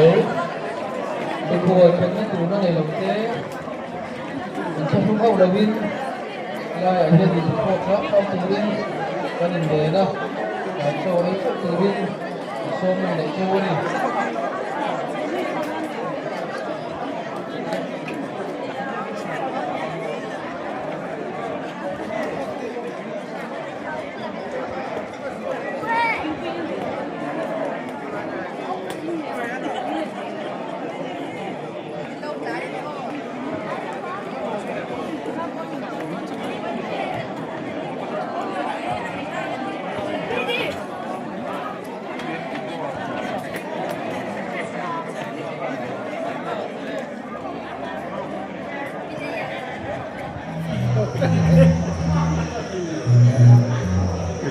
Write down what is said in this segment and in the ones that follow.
Hello. Mikhual thlenna turna nei lo te inthlahrung hauh lovin helaiah hian inthawk hrang hrang turin kan inven a, chaw ei theuh turin sawm a neih cheu a ni.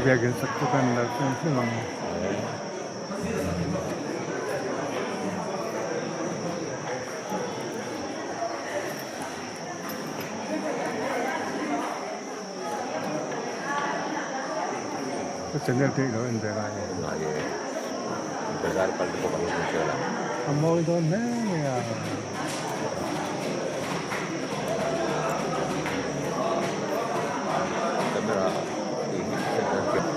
Biakin sak chu kan lo hrim hrim ang. Ka channel te ilo en ve ngai e. Ngai e. Bazar kal te pawh kan lo hmu zel a. A mawi dawn hle mai a. Camera tih hi center khian.